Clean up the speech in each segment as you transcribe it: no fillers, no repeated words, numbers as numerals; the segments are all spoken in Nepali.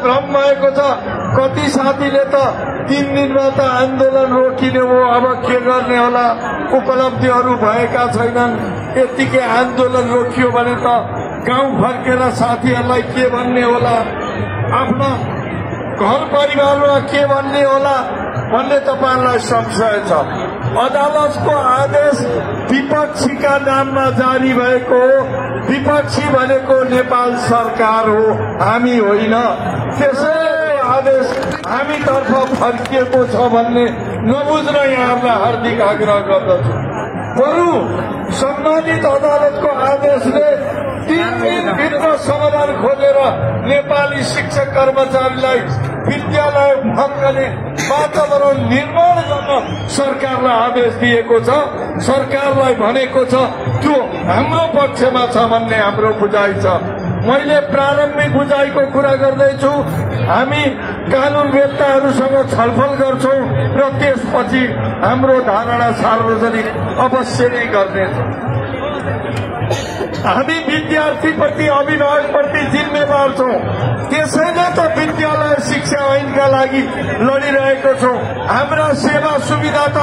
भ्रम भएको छ। कति साथीले त 3 दिनमा त आन्दोलन रोकिने हो, अब के गर्ने होला, उपलब्धिहरू भएका छैनन्। यतिकै आन्दोलन रोकियो भने त गाउँ फर्केर साथीहरूलाई के भन्ने होला, आफ्ना घर परिवारमा के भन्ने होला भन्ने तपाईहरुलाई संशय छ। अदालतको आदेश विपक्षीका नाममा जारी भएको हो। विपक्षी भनेको नेपाल सरकार हो, हामी होइन। त्यसैले आदेश हामीतर्फ फर्किएको छ भन्ने नबुझ्न यहाँहरूलाई हार्दिक आग्रह गर्दछु। बरु सम्मानित अदालतको आदेशले 3 दिनभित्र समाधान खोजेर नेपाली शिक्षक कर्मचारीलाई विद्यालय फर्कने वातावरण निर्माण गर्न सरकारलाई आदेश दिएको छ। सरकारलाई भनेको छ त्यो हाम्रो पक्षमा छ भन्ने हाम्रो बुझाइ छ। मैले प्रारम्भिक बुझाइको कुरा गर्दैछु। हामी कानूनवेत्ताहरूसँग छलफल गर्छौं र त्यसपछि हाम्रो धारणा सार्वजनिक अवश्य नै गर्नेछौं। हामी विद्यार्थीप्रति, अभिभावकप्रति जिम्मेवार छौं। त्यसैले त विद्यालय शिक्षा ऐनका लागि लडिरहेको छौं। हाम्रा सेवा सुविधा त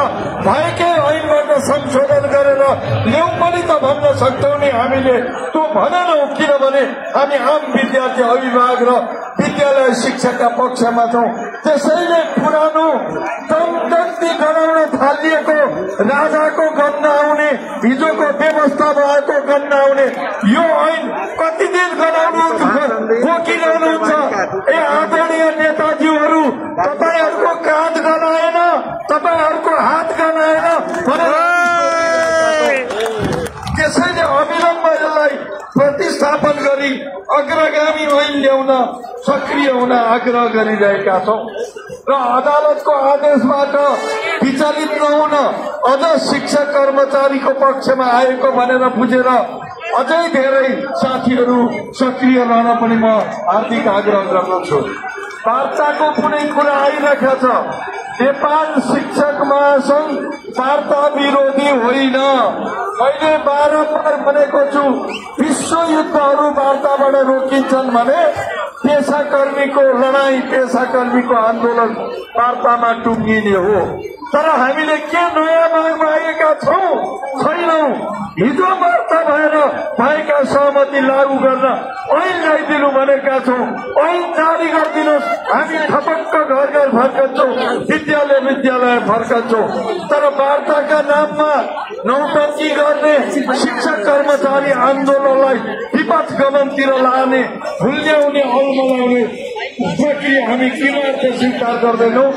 भएकै ऐनबाट संशोधन गरेर ल्याउँ पनि त भन्न सक्छौं नि हामीले। त्यो भनेनौं, किनभने हामी आम विद्यार्थी, अभिभावक र विद्यालय शिक्षाका पक्षमा छौं। त्यसैले पुरानो दमदस्ती गराउन थालिएको राजाको गन्न आउने, हिजोको व्यवस्था भएको गन्न आउने यो ऐन कति दिन गराउनुहुन्छ, बोकिरहनुहुन्छ? ए आदरणीय नेताजीहरू, तपाईहरुको काँध गनाएन, तपाईहरुको हात गनाएन। त्यसैले अविलम्ब यसलाई प्रतिस्थापन गरी अग्रगामी ऐन ल्याउन सक्रिय हुन आग्रह गरिरहेका छौं र अदालतको आदेशबाट विचलित नहुन अझ शिक्षक कर्मचारीको पक्षमा आएको भनेर बुझेर अझै धेरै साथीहरू सक्रिय रहन पनि म हार्दिक आग्रह गर्दछु। वार्ताको कुनै कुरा आइरहेको छ। नेपाल शिक्षक महासंघ वार्ता विरोधी होइन। मैले बारम्बार भनेको छु, विश्व युद्धहरू वार्ताबाट रोकिन्छन् भने पेशाकर्मीको लडाई, पेशाकर्मीको आन्दोलन वार्तामा टुङ्गिने हो। तर हामीले के नयाँ मागमा आएका छौं? छैनौं। हिजो वार्ता भएर भएका सहमति लागू गर्न ऐन ल्याइदिनु भनेका छौं। ऐन जारी गरिदिनुहोस्, हामी थपक्क घर घर फर्कन्छौं, विद्यालय विद्यालय फर्कन्छौं। तर वार्ताका नाममा नौटंकी गर्ने, शिक्षक कर्मचारी आन्दोलनलाई विपथ गमनतिर लाने, भुल्याउने, अलमलाउने प्रक्रिया हामी किन स्वीकार गर्दैनौं?